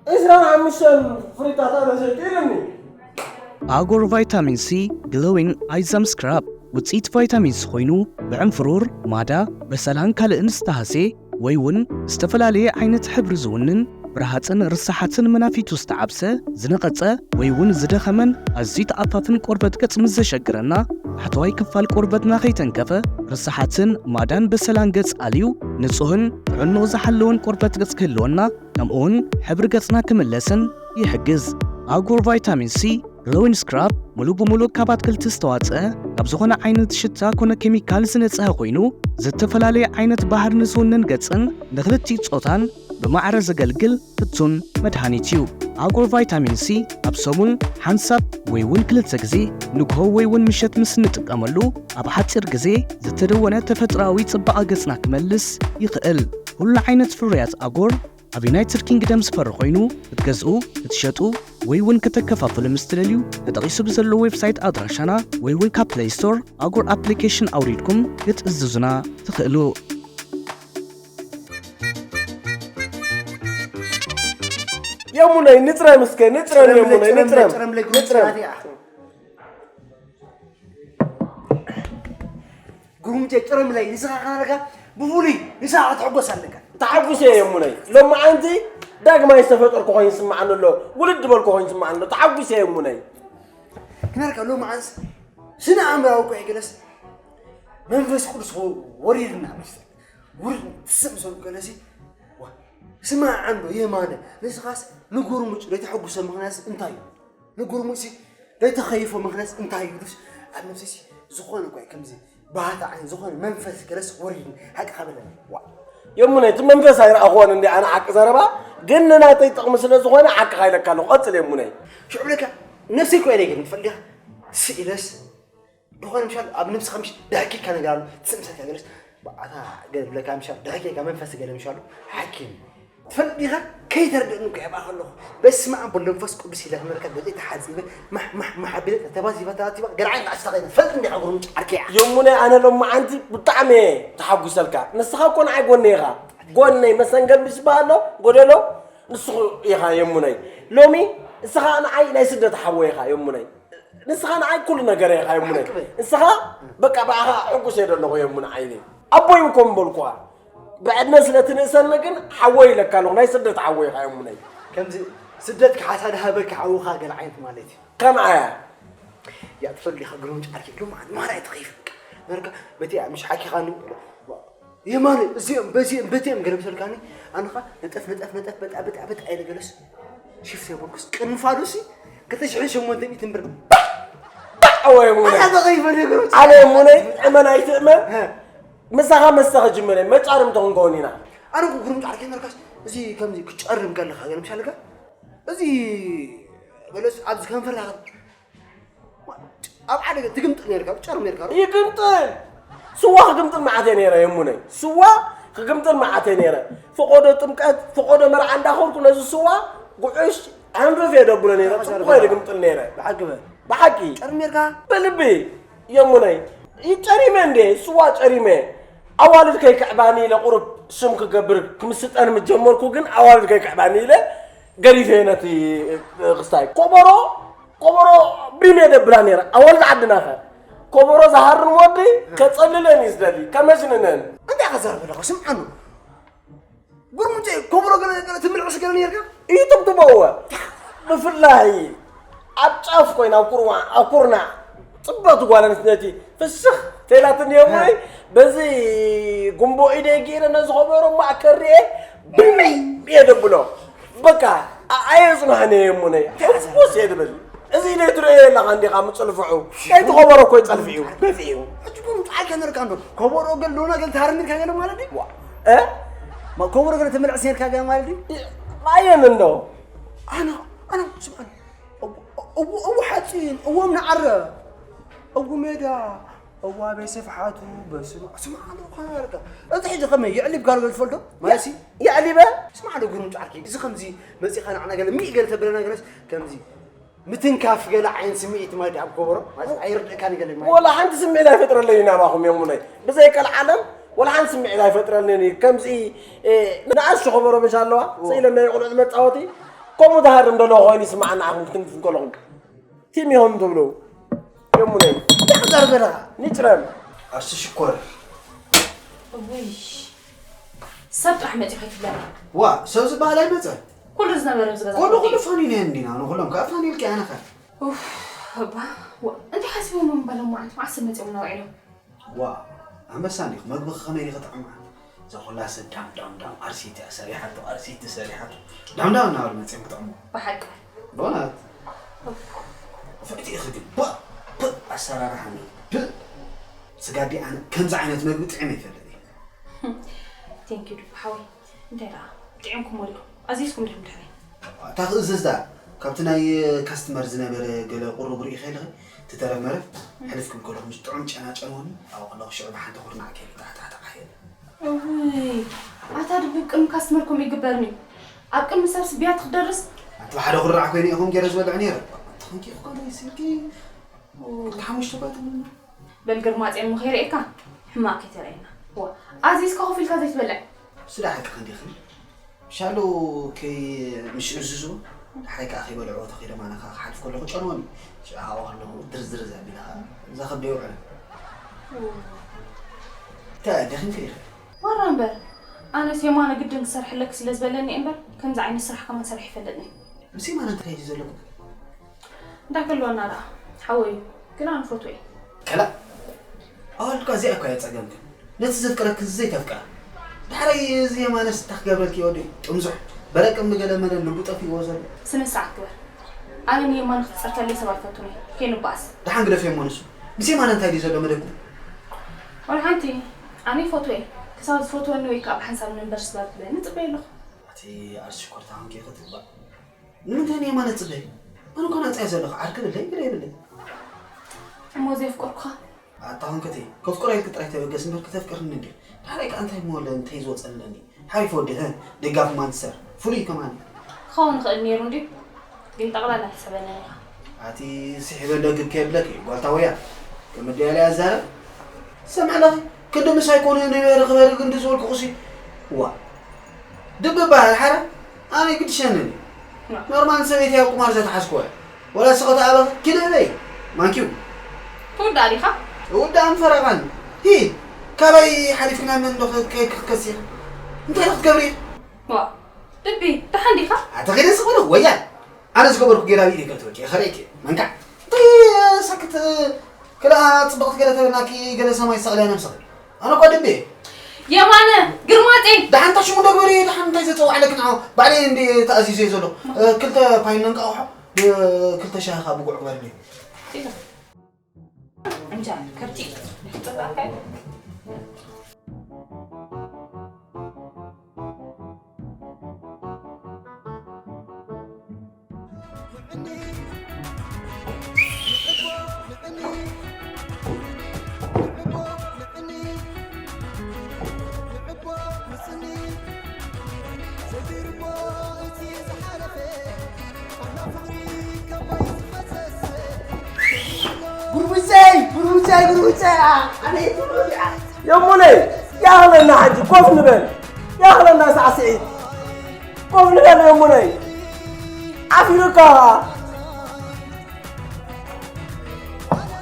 ዕስራን ሓሙሽተን ፍሪታት ኣነ ሸይጡ ኢሉኒ። ኣጎር ቫይታሚን ሲ ግሎዊን ኣይዘም ስክራብ ውፅኢት ቫይታሚን ሲ ኮይኑ ብዕንፍሩር፣ ማዳ፣ በሰላን ካልእን ዝተሃሴ ወይ እውን ዝተፈላለየ ዓይነት ሕብሪ ዝውንን ብረሃፅን ርሳሓትን መናፊቱ ዝተዓብሰ ዝነቐፀ ወይ እውን ዝደኸመን ኣዝዩ ተኣፋፍን ቆርበት ገፅ ምስ ዘሸግረና ታሕተዋይ ክፋል ቆርበትና ከይተንከፈ ርሳሓትን ማዳን በሰላን ገፅ ኣልዩ ንፁህን ጥዕንኡ ዝሓለወን ቆርበት ገፅ ክህልወና ከምኡውን ሕብሪ ገጽና ክምለስን ይሕግዝ። ኣጎር ቫይታሚን ሲ ግሎዊን ስክራብ ሙሉእ ብሙሉእ ካብ ኣትክልቲ ዝተዋጽአ ካብ ዝኾነ ዓይነት ሽታ ኮነ ኬሚካል ዝነጽሀ ኮይኑ ዝተፈላለየ ዓይነት ባህሪ ንዝውንን ገጽን ንኽልቲኡ ጾታን ብማዕረ ዘገልግል ፍቱን መድሃኒት እዩ። ኣጎር ቫይታሚን ሲ ኣብ ሰሙን ሓንሳብ ወይ እውን ክልተ ግዜ ንግሆ ወይ እውን ምሸት ምስ እንጥቀመሉ ኣብ ሓጺር ግዜ ዝተደወነ ተፈጥሮኣዊ ጽባቐ ገጽና ክመልስ ይኽእል። ኩሉ ዓይነት ፍርያት ኣጎር ኣብ ዩናይትድ ኪንግደም ዝፈሪ ኮይኑ ክትገዝኡ፣ ክትሸጡ ወይ እውን ከተከፋፍሉ ምስ ትደልዩ ተጠቒሱ ብዘሎ ዌብሳይት ኣድራሻና ወይ እውን ካብ ፕለይ ስቶር ኣጎር ኣፕሊኬሽን ኣውሪድኩም ክትእዝዙና ትኽእሉ። የሙነይ ንጽረም እስከ ንጽረም የሙነይ ንጽረም ንጽረም። ግሩምጀ ጭርምለይ ንስኻ ከማለካ ብፍሉይ ንስኻ ክትሕጎስ ኣለካ። ተሓጒሰ እየ እሙነይ። ሎማዓንቲ ዳግማይ ዝተፈጠርኩ ኮይኑ ይስምዓኒ ኣሎ። ውልድ ዝበልኩ ኮይኑ ይስምዓኒ ኣሎ። ተሓጒሰ እየ እሙነይ። ክነርካ ሎማዓንስ ስነ ኣእምራዊ እኮ ይግለስ መንፈስ ቅዱስ ወ- ወሪድና መስል ውርድ ትስም ሰብ ገለሲ ስማዕ እንዶ የማነ ንስኻስ ንጉርሙጭ ዘይተሐጉሰ ምኽንያትስ እንታይ እዩ? ንጉርሙጭሲ ዘይተኸይፎ ምኽንያትስ እንታይ እዩ ኢሉስ ኣብ ነብሰይሲ ዝኾነ እኳ እዩ ከምዚ ባህታ ዓይን ዝኾነ መንፈስ ገለስ ወሪድኒ ሓቂ ካበለኒ። ዋ የሙነይ እቲ መንፈስ ኣይረኣኽዎን እንዲ ኣነ ሓቂ ዘረባ ግን ንናተይ ጥቕሚ ስለ ዝኾነ ሓቅኻ ኢለካ ኣለኹ። ቀጽል የሙነይ። ሽዑ ብለካ ነብሰይ እኮ እየ ግን ትፈልጥ ዲኻ ስኢለስ ዝኾነ ምሻል ኣብ ነብስኻ ምሽ ዳኪካ ነገር ኣሎ ትስምሰካ ገለስ ብኣታ ገለ ብለካ ምሻል ዳኪካ መንፈስ ገለ ምሻሉ ሓኪም ትፈልጥ ዲኻ? ከይተረድእኒ እኮ የብኣ ከለኹ በስመ ኣብ ወወልድ ወመንፈስ ቅዱስ ኢለ ክመልካ ገፀይ ተሓፂበ ማሕ ማሕ ማሕ ኣቢለ ተባዚባ ተባቲባ ገርዓይ ንኣሽታ ኸይነ ፈልጥ እንዲኻ ጉርምጭ ዓርከያ። የሙነ ኣነ ሎማዓንቲ ብጣዕሚ እየ ተሓጒሰልካ። ንስኻ እኮ ንዓይ ጎነይ ኢኻ። ጎነይ መሰንገል ምስ በሃሎ ጎደሎ ንስኹ ኢኻ የሙነይ። ሎሚ ንስኻ ንዓይ ናይ ስደት ሓወይ ኢኻ የሙነይ። ንስኻ ንዓይ ኩሉ ነገር ኢኻ የሙነይ። ሓቂ በይ። ንስኻ በቃ ብኣኻ ሕጉስ እየ ዘለኹ የሙነ ዓይነይ። ኣቦይ እኮ ምበልኩኻ። ብዕድመ ስለ ትንእሰኒ ግን ሓወይ ኢለካ ኣለኹ። ናይ ስደት ሓወይ ኢኻ የሙነይ። ከምዚ ስደት ክሓሳ ድሃበካ ሓውኻ ገለ ዓይነት ማለት እዩ። ከምኣ እያ። ያ ትፈልጥ ኢኻ ግሩም ጫርኪ ግሩም ማለት ማራ እየ ተኸይፈካ። ነርካ በቲ ምሽ ሓኪኻኒ የማነ እዚኦም በዚኦም በቲኦም ገለ ምሰልካኒ ኣነኻ ነጠፍ ነጠፍ ነጠፍ በጣ በጣ በጣ ኢለ ገለስ ሽፍት የበልኩስ ቅንፋሉሲ ክልተ ሽሕን ሸሞንተ ሚእትን ብር ኣወይ ሙነ ኣታ ተኸይፈ ነገሮች ኣነ ሙነ እመን ኣይትእመን ሀ። ምሳኻ መስተ ክጅምር እየ መጫርምቲ ክንከውን ኢና ኣነ እኮ ግሩም ጫርኪ ነርካስ እዚ ከምዚ ክጨርም ከለኻ ገለ ምሻልካ እዚ በለስ ኣብዚ ከንፈርካ ኣብ ሓደ ትግምጥል ነርካ ጨርም ነርካ ይግምጥል። ስዋ ክግምጥል መዓት እየ ነይረ የሙነይ። ስዋ ክግምጥል መዓት እየ ነይረ። ፈቆዶ ጥምቀት፣ ፈቆዶ መርዓ እንዳኸድኩ ነዚ ስዋ ጉዕሽ ኣንፈፍ እየ ደብሎ ነይረ። ጽቡቕ እየ ድግምጥል ነይረ። ብሓቂ በል። ብሓቂ ጨርም ነርካ ብልቢ የሙነይ። ይጨሪመ እንዴ ስዋ ጨሪመ። ኣዋልድ ከይክዕባኒ ኢለ ቁሩብ ሽም ክገብር ክምስጠን ምስ ጀመርኩ ግን ኣዋልድ ከይክዕባኒ ኢለ ገዲፈ ነቲ ክስታይ ኮበሮ ኮበሮ ቢም የደብላ ነይረ ኣዋልድ ዓድናኸ ኮበሮ ዝሃርም ወዲ ከጸልለን እዩ ዝደሊ ከመዝንነን እንታይ ከዛርብ ኣለኹ ስምዓኑ ጉርምጨ ኮበሮ ገለ ገለ ትምልዕስ ገለ ነርካ እዩ ጥብጥበወ ብፍላይ ኣብ ጫፍ ኮይና ኣብ ኩርዋ ኣብ ኩርና ጽብቕቲ ጓል ኣንስተይቲ ፍስኽ ተይላትኒ እየ እሞ በዚ ጉንቦ ኢደ ገይረ ነዚ ከበሮ እሞ ኣከርየ ብመይ እየ ደብሎ በቃ ኣየ ጽናሕነ እየ እሞ ነይ ተስቦስ እየ ድብል እዚ ኢደ ትርእዮ ኣለኻ እንዲኻ ምጽልፍዑ ከይቲ ከበሮ እኮ ይጸልፍ እዩ እዩ እጅጉ ምጣዓል ከነርካ እንዶ ከበሮ ገል ዶና ገል ታርሚርካ ገለ ማለት እዩ እ ከበሮ ገለ ተመልዕስ ነርካ ገለ ማለት እዩ ኣየን እንዶ ኣነ ኣነ ስብሓን እዎ ሓፂን እዎም ንዓረ እዎ ሜዳ እዋበይ ስፍሓቱ በስመ ስምዓ ዶ ኳና ያልካ እቲ ሕጂ ከመይ የዕሊብ ጋር ፈልዶ ማለት የዕሊበ ስምዓ ዶ ግሩም ጫርኪ እዚ ከምዚ መፂኻ ንዓና ገለ ሚእ ገለ ተብለና ገለስ ከምዚ ምትንካፍ ገለ ዓይነት ስምዒት ማለት ኣብ ከበሮ ማለት ኣይርድእካን ገለ ማለት ወላ ሓንቲ ስምዒት ኣይፈጥረለይ ናባኹም የሙነይ ብዘይ ቀልዓለም ወላ ሓንቲ ስምዒት ኣይፈጥረለይ ከምዚ ንኣሽቱ ከበሮ ምሽ ኣለዋ ስኢለ ናይ ቆልዑ መፃወቲ ከምኡ ዝሃርም ደሎ ኮይኑ ይስማዓና ዓኹም ክትንክፍ እንከለኹም ቲም ኢኹም ትብሉ የሙነይ እንታይ ክዛረብ ዘለኻ ንጭረም ኣርሲ ሽኮር ውይ ሰብ ጥራሕ መፂኡ ከይትብለኒ ዋ ሰብ ዝበሃል ኣይመፀን ኩሉ ዝነበረ ኣብዚ ገዛ ኩሉ ኩሉ ፋኒን እየን እንዲና ንኩሎም ከዓ ፋኒል ከ ኣነኸ ኡፍ እባ ዋ እንታይ ሓሲቦም እምበሎም መዓልቲ መዓስ ሰብ መፂኦም እናውዒሎም ዋ ኣንበሳ እንዲኹ መግብኺ ከመይ ዲኺ ጥዕማ እዛ ኩላ ሰብ ዳም ዳም ዳም ኣርሲቲ ሰሪሓቶ ኣርሲቲ ሰሪሓቶ ዳም ዳም እናበሉ መፂኦም ክጥዕሙ ብሓቂ በእውነት ፍዕቲ ኢኺ ግን ባ ብ ኣሰራርሓ ብ ስጋዲ ኣነ ከምዚ ዓይነት መግቢ ጥዒመ ይፈልጥ እየ ቴንኪ ዩ ዱባ ሓወይ እንታይ ደኣ ጥዒምኩሞ ዲኹም ኣዚዝኩም ዲኹም ድሕረይ እታ ክእዝዝ ደኣ ካብቲ ናይ ካስትመር ዝነበረ ገለ ቁሩብ ርኢኺ ኣለኺ እቲ ተረፍ መረፍ ሕልፍ ክብል ከለኹ ምስ ጥዑም ጨና ጨንወኒ ኣብኡ ከለኹ ሽዑ ብሓንቲ ኩርናዕ ከይሉ ታሕታሕታሕ ኢለ እውይ ኣታ ድብብ ቅድሚ ካስትመር ከምኡ ይግበርን እዩ ኣብ ቅድሚ ሰብ ስብያት ክትደርስ ኣንቲ ብሓደ ኩርናዕ ኮይነ ኢኹም ገይረ ዝበልዕ ነይረ ተኾንኪ ክኮነ ስልኪ ክልተ ሓሙሽተ ባትኒ በል ግርማጽ እሞ ከይርእየካ ሕማቕ ከይተርእየና። ዋ ኣዚዝካ ኮፍ ኢልካ ዘይትበልዕ። ስለ ሓቂ ከንዲኺ ሻሎ ከይ ምሽ እዝዙ ሓይካ ከይበልዕዎ ተኺለ ማና ከሓልፍ ከለኹ ጨንወኒ። ሽዓ ከለኹ ድርዝርዝ ኣቢለ ከኣ እዛ ከብደ ይውዕል። እንታይ ደኺምኪ ዲኺ? ዋራ እምበር ኣነስ የማነ ግድን ክሰርሐለኪ ስለ ዝበለኒ እየ እምበር ከምዚ ዓይነት ስራሕ ከማን ሰሪሐ ኣይፈልጥን እየ። ምስ የማነ እንታይ እዩ ዘለኩም? እንዳከልዋና ደኣ ሓወይ ግን ኣነ ፈትዎ እየ ከላ ኣዋልድካ እዚኣ እኳ እያ ጸገምክን ነቲ ዘፍቅረክን ዘይተፍቅራ ዳሕራይ እዚ የማነስ እንታይ ክገብረልኪ እዩ ወደይ ጥምዙሕ በረቅም ንገለ መለ ልቡ ጠፊእዎ ዘሎ ስነ ስርዓት ግበር ኣነ ንየማነ ክትጸርፈለይ ሰብ ኣይፈቱን እየ ከይንበኣስ ደሓን ግደፍዮ እሞ ንሱ ምስ የማነ እንታይ ድዩ ዘሎ መደብኩም ወላ ሓንቲ ኣነ ይፈትዎ እየ ክሳብ ዝፈትወኒ ወይ ከዓ ብሓንሳብ ንንበር ስጋብ ትብለኒ ጽበየ ኣለኹ ኣቲ ኣርሲ ሽኮር ተሃንኪ ክትባእ ንምንታይ ንየማነ ትጽበይ? ኣነ እኮ ናጻ እየ ዘለኹ ዓርኪ ብለይ ግደ የብለይ። እሞ ዘየፍቀርኩኻ ኣታ ኾንከቲ ከፍቅሮ ኢልክ ጥራይ ተበገስ እምበር ክተፍቅርኒ እንዲ። ዳሕራይ ከኣ እንታይ መወለ እንታይ ዝወጸለኒ? ሓሪፍ ወዲ፣ ህ፣ ደጋፊ ማንቸስተር። ፍሉይ ከማን። ክኸውን ይኽእል ነይሩ እንድዩ፣ ግን ጠቕላላ ኣይትሕሰበንን ኢኻ። ኣቲ ስሒበ ለግብ ከየብለኪ፣ ጓልታ ወያ። ከም ድያለ ኣዛረብ። ሰምዕ ኣለኺ፣ ክንዲ ምሳይ ኮነ ንበሪ ክበሪ ግን ዝበልኩኹሲ። ዋ። ድቢ በሃል ሓረ፣ ኣነ ግድሸንን እዩ። ኖርማል ሰበይቲ ኣብ ቁማር ዘተሓዝኩዋ እያ። ወላ ስኸ ተኣበኺ፣ ኪድ ህበይ። ማንኪው። ትውዳእ ዲኻ? እውዳእን ፈረቓን። ሂ፣ ካባይ ሓሊፍኪ ናብ መን ዶ ከ-፣ ከ-፣ ክትከሲ ኢኺ? እንታይ ዶ ክትገብሪ ኢኺ? ዋ፣ ድቢ፣ ደሓን ዲኻ? ኣተ ኸይደ ስቕ በሉ፣ ወያ። ኣነ ዝገበርኩ ጌራ ብኢደይ ከልተወዲኤ፣ ኸርእየኪ። መንካዕ። እንታይ ሳክት፣ ክልኣ ጽብቕቲ ገለ ተበልናኪ፣ ገለ ሰማይ ዝሰቕለያ ነብስኺ። ኣነ እኳ ድቤ። የማነ፣ ግርማጼ። ደሓን እንታይ ሽሙ ዶ ግበሪ፣ ደሓን እንታይ ዘጸውዓለኪ ንዓ? ባዕለይ እንዲ ተኣዚዘ እየ ዘለኹ። እ፣ ክልተ ፓይን እንቃቑሖ፣ ብ-፣ ክልተ ሻሂ ኸኣ ብጉዕ ግበርለይ። እንጃ፣ ከብቲ፣ ጽባሕ ካይ። ጉርብዘይ፣ ጉርብዘይ፣ ጉርብዘይ፣ ኣ-፣ ኣነ ይትብሉ፣ ኣ-፣ የሙነይ፣ ያኽለና ሕጂ ኮፍ ንበል። ያኽለና ሳዕስዒት። ኮፍ ንበል የሙነይ። ዓፊሩካ ኸኣ።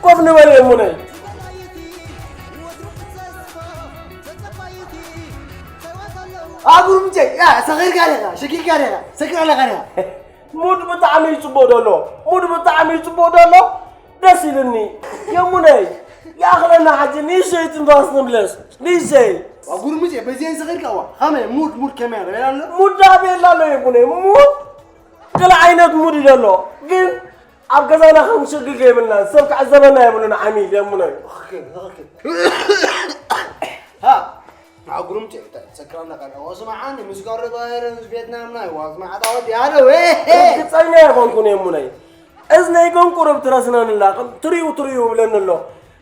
ኮፍ ንበል የሙነይ። ኣጉርምቼ፣ ያ፣ ሰኺርካ ዲኻ? ሸኪልካ ዲኻ? ሰኪር ኣለኻ ዲኻ? ሙድ ብጣዕሚ እዩ ጽቡቕ ዘሎ። ሙድ ብጣዕሚ እዩ ጽቡቕ ዘሎ። ደስ ኢሉኒ። የሙነይ፣ ያኽለና ሕጂ ንእሽተይ ትንፋስ ንምለስ። ንእሽተይ። ኣጉርምቼ፣ በዚአን ሰኺርካ ዋ። ኸመይ፣ ሙድ፣ ሙድ ከመይ ኣሎ? የላ ኣሎ? ሙድ ዳብ የላ ኣሎ የሙነይ። ሙድ ገለ ዓይነት ሙድ እዩ ዘሎ። ግን ኣብ ገዛና ክንሽግግ የብልናን። ሰብ ክዕዘበና የብሉን ዓሚል የሙነይ። ኦኬ፣ ኦኬ። ሃ፣ ኣጉርምቼ፣ እንታይ ትሰክር ኣለኻ? ኦ፣ ስምዓኒ፣ ምስ ቀረባ ቫይረስ ቬትናም ናይ ዋዝ ማዕዳ ወዲ ኣለ፣ ወ-፣ ርግጸኛ ኣይኮንኩን የሙነይ። እዝነይ ግን ቁሩብ ትረስነንላ፣ ከም ትሪኡ፣ ትሪኡ ይብለኒ ኣሎ።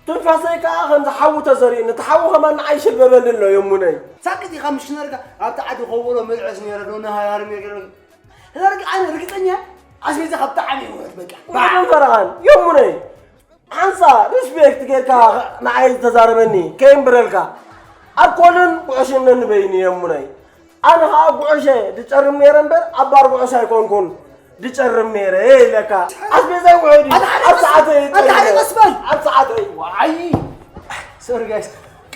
ትንፋሰይ ከኣ ከምዚ ሓዊ ተዘሪእኒ፣ እቲ ሓዊ ከማን ንዓይ ይሽልበበኒ ኣሎ የሙነይ። ሳክት ኢኻ፣ ምሽነርካ ኣብቲ ዓዲ ኮበሎ መልዐስ ነይረ፣ ዶ ንሃያርም ነይረ። ሕደርግ ኣነ ርግጸኛ ኣስቤዛኻ ብጣዕሚ እዩ ውሑድ በቃ። ውሑድን ፈረቓን የሙነይ። ሓንሳ ሪስፔክት ጌርካ ንዓይ ዝተዛረበኒ ከይንብረልካ። ኣልኮልን ጉዕሽን ነንበይኑ የሙነይ። ኣነ ኸኣ ጉዕሸ ድጨርም ነይረ እምበር ኣብ ባር ጉዕሽ ኣይኮንኩን ድጨርም ነይረ ኢለካ። ኣስቤዛይ ውሑድ እዩ። ኣታ ሓደ ኣብ ቀስ-፣ ሰዓተይ ኣታ ሓደ እጨርም። ቀስ በል። ኣብ ሰዓተይ። ዋይ። ሶሪ ጋይስ።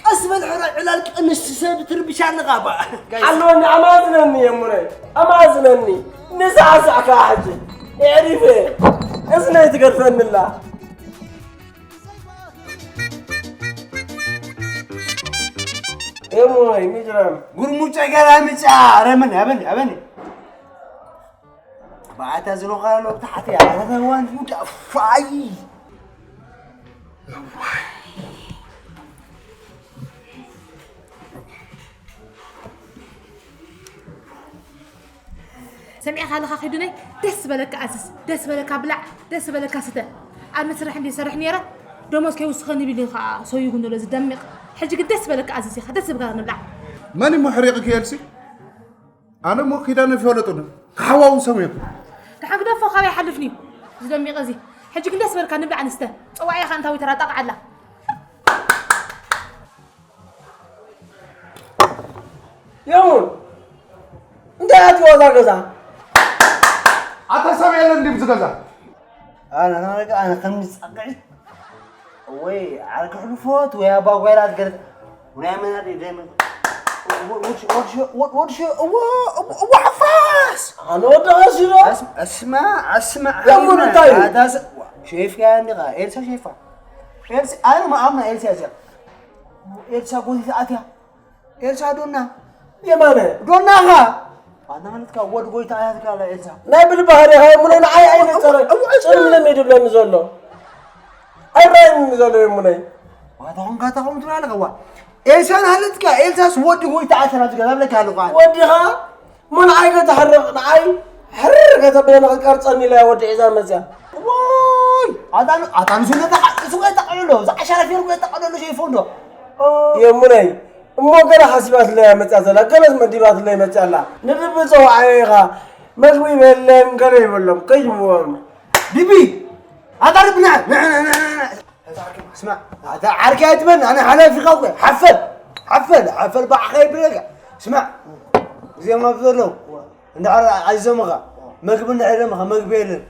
ቀስ በል ሕራይ ዕላል ቀንስ ሰብ ትርብሽ ኣለኻ ባ። ጋይስ። ሓልወኒ ኣማዝነኒ የሙነይ። ኣማዝነኒ። ንሳዕሳዕ ከኣ ሕጂ። የዕሪፈ። እዝነይ ትገድፈኒ ኣላ። የሙነይ ሚጅራም። ጉርሙጨ ገራምጫ። ረምን፣ ኣበኒ፣ ኣበኒ። ባዕታ ዝኖኻሎ ብታሕቲ ኣታተዋን ሙዳ ፋይ። ሰሚዕኻ ኣለኻ ኺዱነይ፣ ደስ ዝበለካ ኣዝዝ፣ ደስ ዝበለካ ብላዕ፣ ደስ ዝበለካ ስተ። ኣብ መስርሕ እንድየ ዝሰርሕ ነይረ፣ ደሞዝ ከይውስኸኒ ቢሉ እዩ ኸዓ ሰውዩ ግን ዘሎ ዝደምቕ። ሕጂ ግን ደስ ዝበለካ ኣዝዝ ኢኻ፣ ደስ ዝብለካ ንብላዕ። መን እሞ ሕሪቕኪ ኤልሲ? ኣነ እሞ ኪዳነ ፈለጡኒ፣ ክሓዋውሶም እዮም። ደሓን ግደፎ፣ ካበይ ይሓልፍኒ እዩ ዝደሚቕ እዚ። ሕጂ ግን ደስ በልካ ንብላዕ ንስተ። ጸዋዕ ኢኻ እንታ ወይተራ ጣቕዓላ። የሙን፣ እንታይ ኣትዋ እዛ ገዛ? ኣታ ሰብ የለን ድዩ ኣብዚ ገዛ? ኣነ፣ ኣነ፣ ኣነ ከም ጸቅዒ ወይ ዓርኪ ሕሉፎት ወይ ኣባ ጓይላ ትገርጽ። ናይ መናዲ ደም። ወድ-፣ ወድ-፣ ወድ-፣ ወድ-፣ ወድ-፣ እዎ፣ እዎ፣ እዎ፣ ሓፋስ! ኣነ ወዲ ቐሲዶ? ኣስ-፣ ኣስማ፣ ኣስማ፣ የሙን፣ እንታይ እዩ? ኣታ ስ-፣ ዋ፣ ሸይፍካ እንዲኻ፣ ኤልሳ ሸይፋ። ኤልሳ፣ ኣነ መኣምና ኤልሳ እዚኣ። ኤልሳ ጎቲታ ኣትያ። ኤልሳ ዶና። የማነ። ዶናኻ። ኣንተ ማለትካ ወድ ጎይታ ኣያትካ ኣላ ኤልሳ። ናይ ብልባህሪ ሃይ ሙነ ንዓይ ኣይነጸረ። እው፣ እው፣ እው። ጽልምልም ይድብለኒ ዘሎ። ኣይራይኒ ዘሎ የሙነይ። ዋታ ኾንካ ታኹም ትብላለኻ ዋ። ኤልሳ ናለትካ፣ ኤልሳስ ወድ ጎይታ ኣያትካ ዝገዛ ብለካ ኣለኹ ኣነ። ወድኻ ሙን ዓይገ ተሕርቕ ንዓይ ሕርር ከተብለኒ ክትቀርጸኒ ኢላ ወዲ ሒዛ መጽያ። ወይ፣ ኣታ ን-፣ ኣታ ንስነታ ቃ-፣ ስማ፣ የጠቕልሎ፣ ዝዓሻ ፌርጎ የጠቕልሎ ሸይፎ እንዶ። የሙነይ፣ እሞ ገና ሓሲባትለይ መጽያ ዘላ፣ ገለስ መዲባትለይ መጽያ ኣላ። ንልቢ ጸዋዕዮ ኢኻ፣ መግቢ የለን፣ ገለ ይበሎም፣ ከይምዎም። ዲቢ፣ ኣታ ርብና፣ ንዕ፣ ንዕ፣ ንዕ፣ ንዕ። ስማ፣ ኣታ ዓርኪ ኣይትበል፣ ኣነ ሓላፊ ኢኻ እኮ። ሓፈል፣ ሓፈል፣ ሓፈል ባዕኻ ይብለካ። ስማ፣ እዚኦም ኣብ ዘለዉ፣ እንድሕር ኣይዞምኻ፣ መግቢ እንድሕር ደምኻ፣ መግቢ የለን።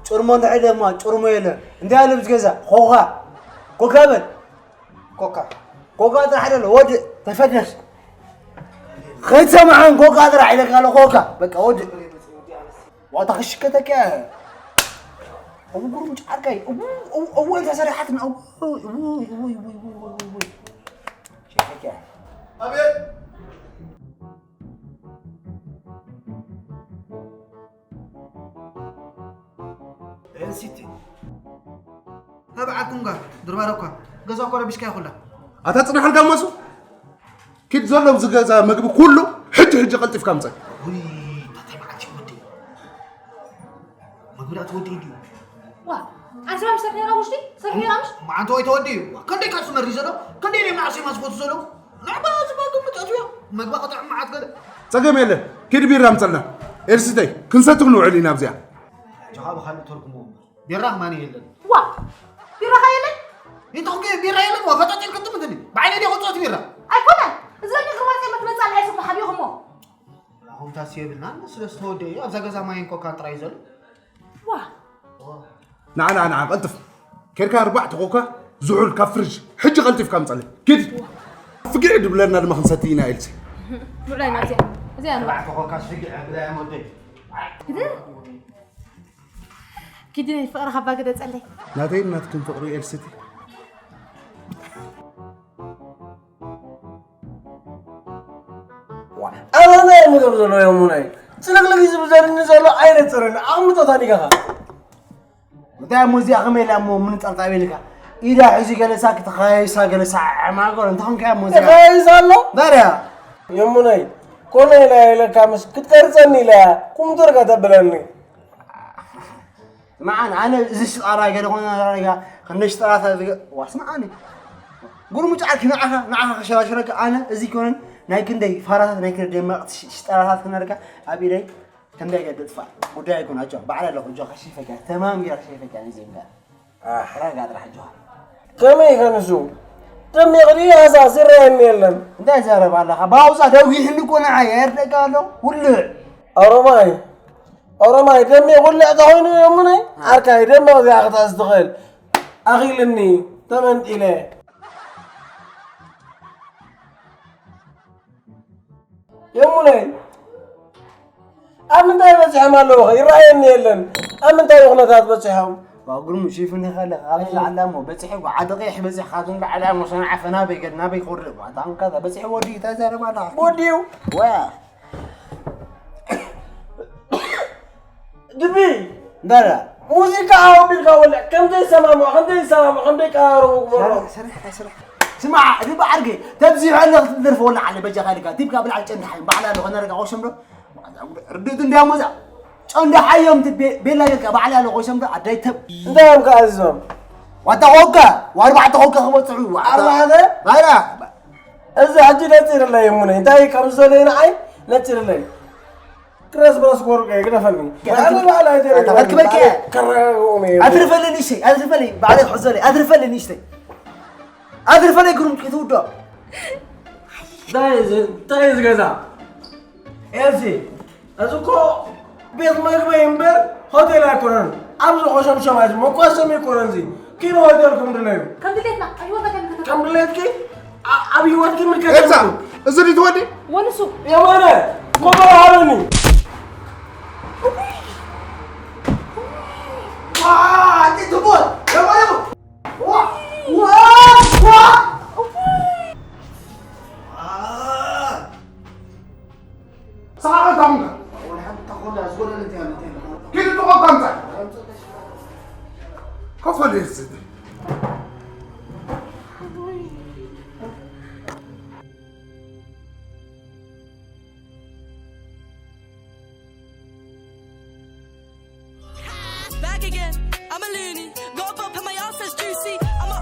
ጭርሞ እንድሕር ደማ፣ ጭርሞ የለን። እንታይ ኣሎ ብቲ ገዛ? ኮካ። ኮካ በል። ኮካ። ኮካ ጥራሕ ደሎ፣ ወድእ፣ ተፈደስ። ከይትሰምዖም ኮካ ጥራሕ ኢለካ ኣሎ፣ ኮካ። በቃ፣ ወድእ። ዋታ ክሽከተካ። እቡ ጉሩም ጫርካይ። እቡ፣ እቡ፣ እቡ ተሰሪሓትና። እቡ፣ እቡ፣ እቡ፣ እቡ፣ እቡ፣ እቡ፣ እቡ። ሸከካ። ኣቤት። ኤልሲቲ። ተባዕኩም ጋር ድርባረኳ። ገዛ እኮ ረቢሽካ ይኹላ። ኣታ ጽናሕ ኣልጋ መሱ። ኪድ ዘሎ ኣብዚ ገዛ መግቢ ኩሉ ሕጂ ሕጂ ቀልጢፍካ ምጸ። ውይ፣ እንታይ መዓት እዩ ወዲ? መግቢ ዳኣ ትወዲ እዩ። ዋ፣ ዓርሰ ምሽ ሰፊራ ውሽጢ? ሰፊራ ምሽ? መዓንተ ወይ ተወዲ እዩ። ዋ፣ ክንደይ ካሱ መሪ ዘሎ? ክንደይ ናይ መዓስ ማስኮት ዘሎ? ንዕባ ዝባ ግምት ኣትዮ። መግባ ክጥዕም መዓት ገለ። ጸገም የለ። ኪድ ቢራ ምጸልና። ኤልሲተይ፣ ክንሰቲ ክንውዕል ኢና ኣብዚኣ። ጀኻ ብኻልእ ተርጉሞ። ቢራ ማን የለን። ዋ፣ ቢራ ኸ የለን? ይተኹ ቢራ የለን። ዋ፣ ፈጣጢር ክትም እንትን። ባዕለ ዲኹ ጾት ቢራ። ኣይኮነን። እዚ ለሚ ግርማጽ የመት መጻል ኣይሰብ ሓቢኹሞ። ኣሁን ታሲ የብልና። ስለ ዝተወደ እዩ። ኣብዛ ገዛ ማይን ኮካን ጥራይ ዘሎ። ዋ። ንዓ፣ ንዓ፣ ንዓ፣ ቀልጥፍ። ኬድካ ኣርባዕተ ኮካ ዝሑል ካብ ፍሪጅ። ሕጂ ቀልጢፍካ ምጻለይ። ኪድ። ፍግዕ ድብለና ድማ ክንሰቲ ኢና ኢልሲ። ውዕላይ ናብዚኣ። እዚኣ ንባዕ። ኣርባዕተ ኮካ ስግዕ ብላ እያ ወደይ። ግደ። ኪድ ናይ ፍቕሪ ካባ ግደጸለይ። ናተይን ናትክን ፍቕሪ ኤልሲቲ። ዋ፣ ኣነ ናይ ምግብ ዘሎ የሙነይ። ጽልግልግ ዝብዘርኒ ዘሎ ኣይነጽርን። ኣቕምጦ ታኒጋኻ። እንታይ እሞ እዚኣ ከመይ ኢላ እሞ ምን ጸብጻብ ኢልካ? ኢዳ ሒዙ ገለሳ ክትኸይሳ ገለሳ ዓማጎር። እንታይ ኾንካ እሞ እዚኣ? ተኸይሳ ኣሎ? ባርያ። የሙነይ፣ ኮነ ኢላ ኢለካ ምስ ክትቀርጸኒ ኢላ እያ። ኩምቱር ከተብለኒ። ስምዓኒ፣ ኣነ እዚ ሽጣራ ገለ ኾነ ዳርጋ ክንደይ ሽጣራታት ዝገ-፣ ዋ፣ ስምዓኒ። ጉርሙጭ ዓርኪ ንዓኻ፣ ንዓኻ ከሸራሽረካ ኣነ እዚ ኮነን ናይ ክንደይ ፋራታት፣ ናይ ክንደይ ደማቕ ሽ-፣ ሽጣራታት ክነርካ ኣብ ኢደይ ከምዚ ገለ ድጥፋእ ጉዳይ ኣይኮን። ኣጆኻ፣ ባዕላ ኣለኹ፣ ኣጆኻ፣ ከሽፈካ፣ ተማም ጌራ ከሽፈካ፣ ነዚ እምበር። ኣሕ። ራጋ ጥራሕ፣ ኣጆኻ። ከመይ ኢኻ ንሱ? ደሚቕ ድዩ ሃሳስ? ይረኣየኒ የለን። እንታይ ትዛረብ ኣለኻ? ባውዛ ደዊሕኒ እኮ ንዓይ፣ ኣየርደካ ኣሎ፣ ውልዕ። ኦሮማይ፣ ኦሮማይ፣ ደሚቕ ውልዕ ተኾይኑ የሙነይ፣ ዓርካይ፣ ደሚቕ እዚኣ ክትሕዝ ትኽእል። ኣኺልኒ፣ ተመንጢለ። የሙነይ፣ ኣብ ምንታይ በጺሖም ኣለዉ? ይረኣየኒ የለን። ኣብ ምንታይ ኩነታት በጺሖም? ዋ፣ ግርሙ፣ ሽፍን ኢኻ ኣለኻ። ኣብዚ ላዕላ እሞ በጺሑ፣ ጓዓ ደቂሕ በጺሕ፣ ካብዚ ላዕላ እሞ ሰንዓ ፈናበይ ገድ ናበይ ክወርድ እሞ። ኣታ እንካ በጺሑ ወዲ፣ እንታይ ዘረባ ኣለኻ? ወዲዩ? ወያ። ድቢ! እንዳላ። ሙዚቃ ኣቢልካ ወልዕ፣ ከም ዘይሰማምዖ፣ ከም ዘይሰማምዖ፣ ከም ዘይቀራረቡ ግበሮ። ስራሕ፣ ስራሕ፣ ስራሕ። ስማዕ፣ ድቢ ዓርገ፣ ተብዚሑ ኣለኽ ትደርፎ ወላ ዓለ በጃኻ ኢልካ፣ ቲብካ ብልዓል ጨንድሓይ፣ ባዕላ ኣለኾ ነረጋ ቆሸም ዶ? ርድእት እንዲያ ሞዛ። ጨንድሓዮም ትቤ-፣ ቤላ ጌርካ፣ ባዕላ ኣለኾ ቆሸም ዶ? ኣዳይ ተብ-፣ እንታይ እዮም ከኣዝዞም? ዋታ ኾካ፣ ዋርባዕተ ኾካ ክበጽሑ፣ ዋታ። ኣርባዕተ? ባይራ። እዚ ሕጂ ነጺርለይ እሙነይ፣ እንታይ ከም ዝደለዩ ንዓይ ነጺርለይ። ክረስ ብረስ ክወርቀ ግደፈኒ። ኣታ ኣነ ባዕላ ኣይተ-፣ ኣታ ከትበልከ? ከረጋግኦም እየ። ኣትርፈለይ ንእሽተይ፣ ኣትርፈለይ፣ ባዕለይ ክሕዘለይ፣ ኣትርፈለይ ንእሽተይ። ኣትርፈለይ ግሩም ክትውዶ። እንታይ እዚ፣ እንታይ እዚ ገዛ? ኤልሲ፣ እዚ እኮ ቤት መግቢ እምበር ሆቴል ኣይኮነን። ኣብዚ ኾሸምሸም ኣዚ መኳሰም ኣይኮነን እዚ። ኪኖ ሆቴል ከም ድለዩ። ከም ድሌትና፣ ኣብ ህይወት ከም ከተማ። ከም ድሌትኪ፣ ኣ-፣ ኣብ ህይወትኪ ምልከት ኤልሳ፣ የብሉን። እዚ ድዩ ትወዲ? ወንሱ። የማነ፣ ኮበራ ሃበኒ። ዋ፣ ኣቲ ትቦል፣ የማነ። ዋ፣ ዋ፣ ዋ። ዋ። ሰዓት ኣምካ። ኪድ ጥቆ ካምጻ። ከፈል የስድ። Back again, I'm a loony. Got a bump and my ass is juicy. I'm a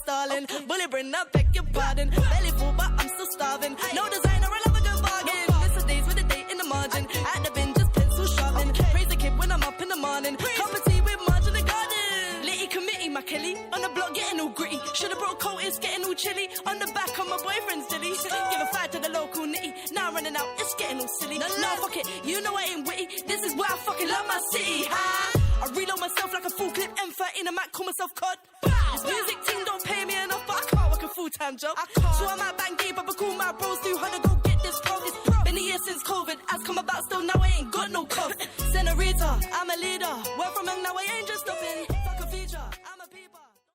darling. Bully Bryn, I beg your pardon. Belly full, but I'm still starving. No designer, I love a good bargain. Miss the days with a date in the margin. At the bin, just pencil sharpen. Praise the kid when I'm up in the morning. Cup of tea with Marge in the garden. Litty committee, my Kelly. On the block, getting all gritty. Shoulda brought coat, it's getting all chilly. On the back of my boyfriend's dilly. Give a fight to the local nitty. Now I'm running out, it's getting all silly. No, no, fuck it, you know I ain't witty. This is why I fucking love my city. Ha! I reload myself like a full clip M thirteen. I might call myself cod. This music team don't pay me enough, but I can't work a full time job. I can't. So I might bang gay, but call my bros, do how to go get this prof. It's prof. Been a year since COVID has come about, still now I ain't got no cough. Senorita, I'm a leader. Where from young now I ain't just